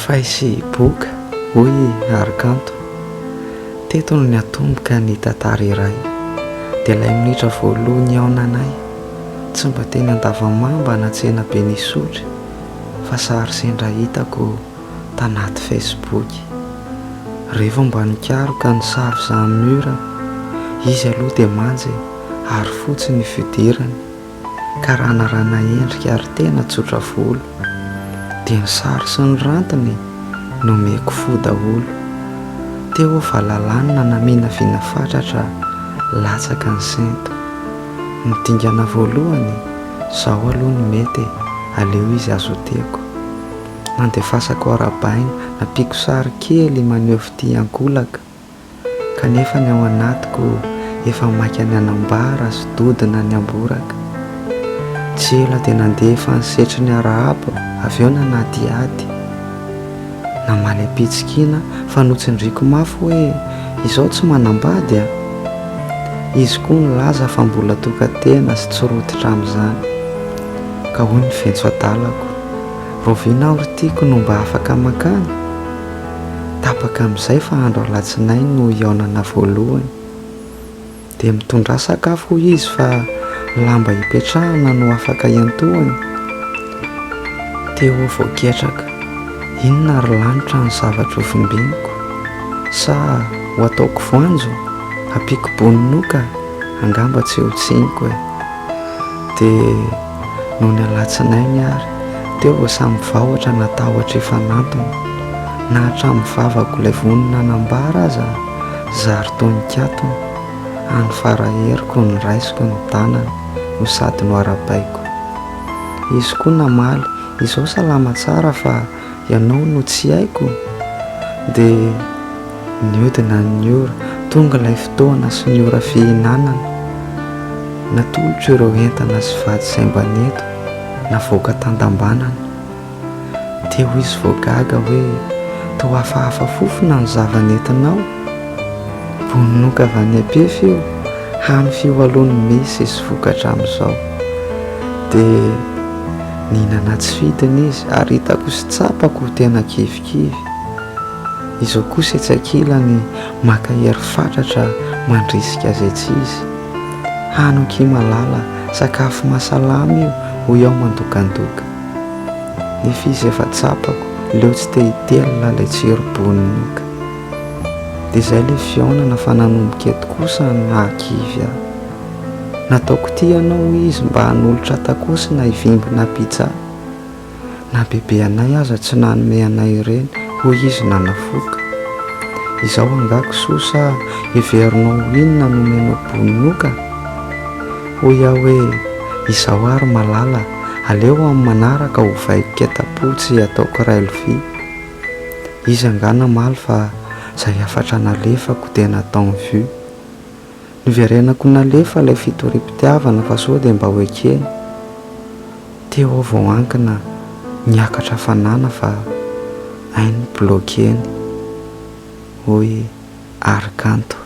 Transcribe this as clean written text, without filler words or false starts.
Fay sy boka, hoy i Harikanto. Teto no niatomboka ny tantara iray. Dia ilay minitra voaloha nihaonanay. Tsy mba teny Andavamamba na tsenaben'Isotry fa sary sendra hitako tanaty Facebook. Rehefa mba nikaroka ny sary Jean Mur, izy aloha dia manja e, ary fotsy ny fihodirany. Karanarana endrika ary tena tsotra volo. Dia ny sary sy ny rantiny nomeko fo daholo. Teo aho valalanina naminavina fatratra latsaka ny sento. Ny dingana voalohany, zao aloha no mety e, aleo izy azo tiako. Nandefasako arahabaina, nampiako sary kely maneho fitia ankolaka. Kanefa ny ao anatiko efa maika ny hanambara sy dodona ny hamboraka. Tsy ela dia nandefa ny setriny arahaba avy eo nanadihady. Namaly am-pitsikiana fa notsindriako mafy hoe izao tsy manambady a! Izy koa nilaza fa mbola tokan-tena sy tsy rototra amin'izany. Ka hoy ny ventso adalako, Rahoviana aho ry tiako no mba afaka mankany? Tapaka amin'izay fa andro alatsinainy no hihaonana voalohany. Dia mitondrà sakafo hoy izy fa lamba hipetrahana no afaka hiantohany. Teo aho vao ketraka. Inona ry lanitra ny zavatra hovimbiniko? Sa ho ataoko voanjo? Ampiako bononoka? Angamba tsy ho tsiniko e. Dia. Nony alatsinainy ary, teo vao samy vahotra natahotra hifanantona. Na hatramin'ny vavako ilay vonona hanambara aza zary toa nikatona, hany fara-heriko noraisiko ny tanany no sady noarabaiko. Izy koa namaly, izao salama tsara fa ianao no tsy haiko? Dia. Niodina ny ora, tonga ilay fotoana sy ny ora fihinanana. Natolotro ireo entana sy vatsy izay mba neto, navoaka tandambanana. Teo izy vao gaga hoe, toa hafahafa fofona ny zava-nentinao? Bononoka avy any Ampefy io, hany fio aloha no misy sy vokatra amin'izao. Dia nihinana tsy fidiny izy ary hitako sy tsapako ho tena kivikivy. Izao kosa etsy ankilany maka hery fatratra mandrisika azy etsy izy. Hano akia malala, sakafo mahasalama io hoy aho mandokandoka. Nefa izy efa tsapako leo tsy te hitelina ilay tsiro bononoka. Dia izay ilay fihaonana fa nanomboka eto kosa no nahakivy ahy. Nataoko tia anao hoy izy mba hanolotra tacos na hivimbina pizza. Na bebe anay aza tsy nanome anay ireny, hoy izy nanafoka. Izao angaha kisoa sa heverinao ho inona no omenao bononoka? Hoy aho hoe, izao ary malala, aleo amin'ny manaraka ovaiko ketapotsy ataoko iray lovia. Izy angaha namaly fa izay hafatra nalefako dia nataony vue. Niverenako nalefa ilay fitoriam-pitiavana fa sao dia mba ho ekeny. Teo aho vao ankina niakatra hafanana fa hainy bloquer-ny, hoy Arikanto.